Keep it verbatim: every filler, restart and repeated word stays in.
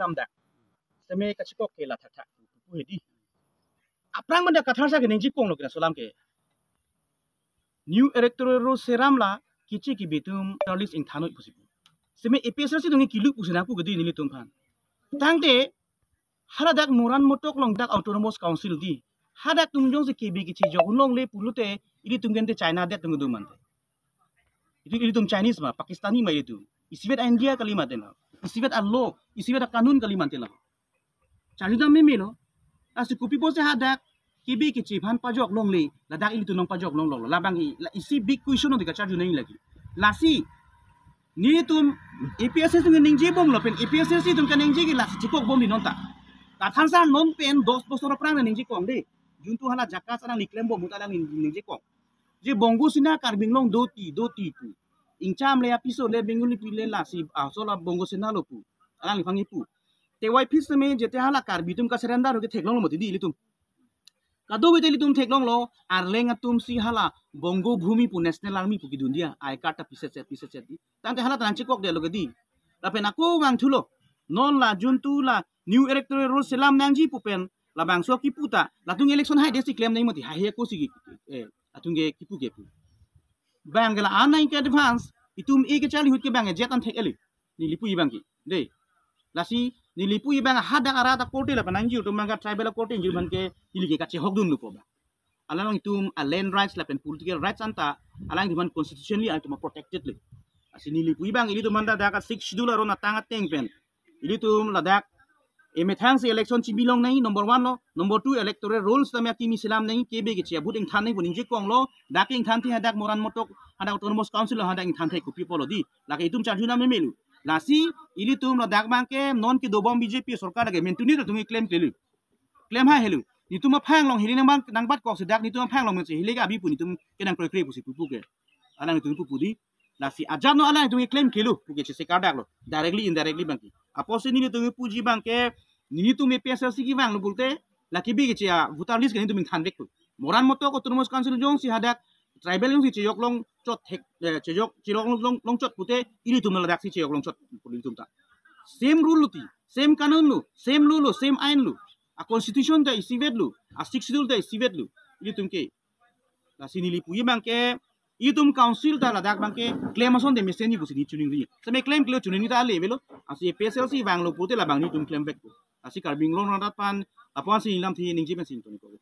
Tam dak. Seme kachikok ke la thakthak pu hedi. Aphrang manda Kathar sar ke ningje konglo kena solam ke. New electoral roll seram la kichi kibi atum journalist ingthan noi pusi pu. Seme A P S L C atum ke kilu pusi nangpu ke di nelitum aphan. Tangte haladak Moran Motok along dak Autonomous Council di. Hadak atum jongsi kibi kichi jok unlongle pulote ilitum gente China adet atum do mante. Itu ilitum Chinese ma, Pakistani ma ilitum. Isivet India kali mate na. Isivet a-law, isivet a-kanun kali mante la. Charju dam meme lo. Lasi kopi pusi hadak kibi kichi aphan pajok longle, ladak ilitum nangpajok longlo. Labang i, la isi big question di kacharju nang lagi. Lasi nelitum A P S S atum ningje bomlo pen A P S S atum kaningje ke lasi chikok bom di non ta. Kathar sar non pen dos bosor aphrang ningje kong de. Juntu hala JACAS alangli klem bom ahut alang ning-, ningje kong. Je Bongo Sena Karbi Anglong do ti, do ti pu. Ingcham le apiso le Bengali pi le lasi, ah, so la Bongo Sena lo pu. Alangliphan kipu. Te Y P seme jete hala Karbi atum ka-surrender ke theklonglo mati di ilitum. Kadokave te ilitum theklonglo, Arleng atum si hala Bongo Bhumi pu National Army pu kidun dia, I card ta pisetset, pisetset di. Tangte hala ta nangchikok detlo ke di. Lapen ako vangthulo, non la juntu la New Electoral Roll selam nangji pu pen, labangso kipu ta, latum election hai desi klem nang mati, hai he ako si ki, eh, latum ke kipu ke pu. Bang ke la anai ke advance, itum e ke charli ahut ke bang ke jet an thek eli. Neli pu-i bang ke. De. Lasi, neli pu-i bang hadak arat a-court lapen nangji atum bang ke tribal a-court ingjir bang ke neli ke kachehok dunlo pu bang. Alanglitum a-land rights lapen political rights anta, alanglitum constitutionally alanglitum protected le. Lasi neli pu-i bang ilitum anta dak a-sixth schedule aron atang ateng pen. Ilitum ladak emethang si election chibi long nang number one lo, number two electoral rolls tame akimi selam nang, kibi kichi a-vote ingthan nang pu ningje konglo, dak ingthan the hadak Moran Motok, hadak Autonomous Council lo hadak ingthan the kopi pulo di. Lake itum charju dam meme lo. Lasi ilitum ladak bang ke non kedo bom B J P sorkar lake mentuni atum ke klem klelu. Klem hai helu. Nelitum aphang along hili nang bang nangbat kok si dak nelitum aphang along mesi hili ke abi pu nelitum ke nangkroikre pusi pupu ke. Alanglitum pupu di. Lasi ajat no alanglitum ke klem klelu pu ke chese kardaklo. Directly indirectly bang ke. Apotsi nelitum puji bang ke nelitum A P S L C kevanglo pulote la kibi kichi a-voter list ke nelitum ingthan vek pu. Moran Motok Autonomous Council jongsi hadak tribal jongsi chejok longchot thek, eh, chejok, chejok long, long, longchot pute ilitum ladak si chejok longchot pu ilitum ta. Same rule lo ti, same kanun lo, same law lo, same ain lo. A-constitution ta isivet lo, a-sixth schedule ta isivet lo. Ilitum ke. Lasi neli pu-i bang ke, itum council ta ladak bang ke, klem ason de mesen ni pusi neli choningri. Seme klem klem choningri ta ale avelo, lasi A P S L C vanglo pute labang nelitum klem vek pu. Lasi Karbi Anglong arat aphan, aphan si neli lamthe ningje pensi toni ko.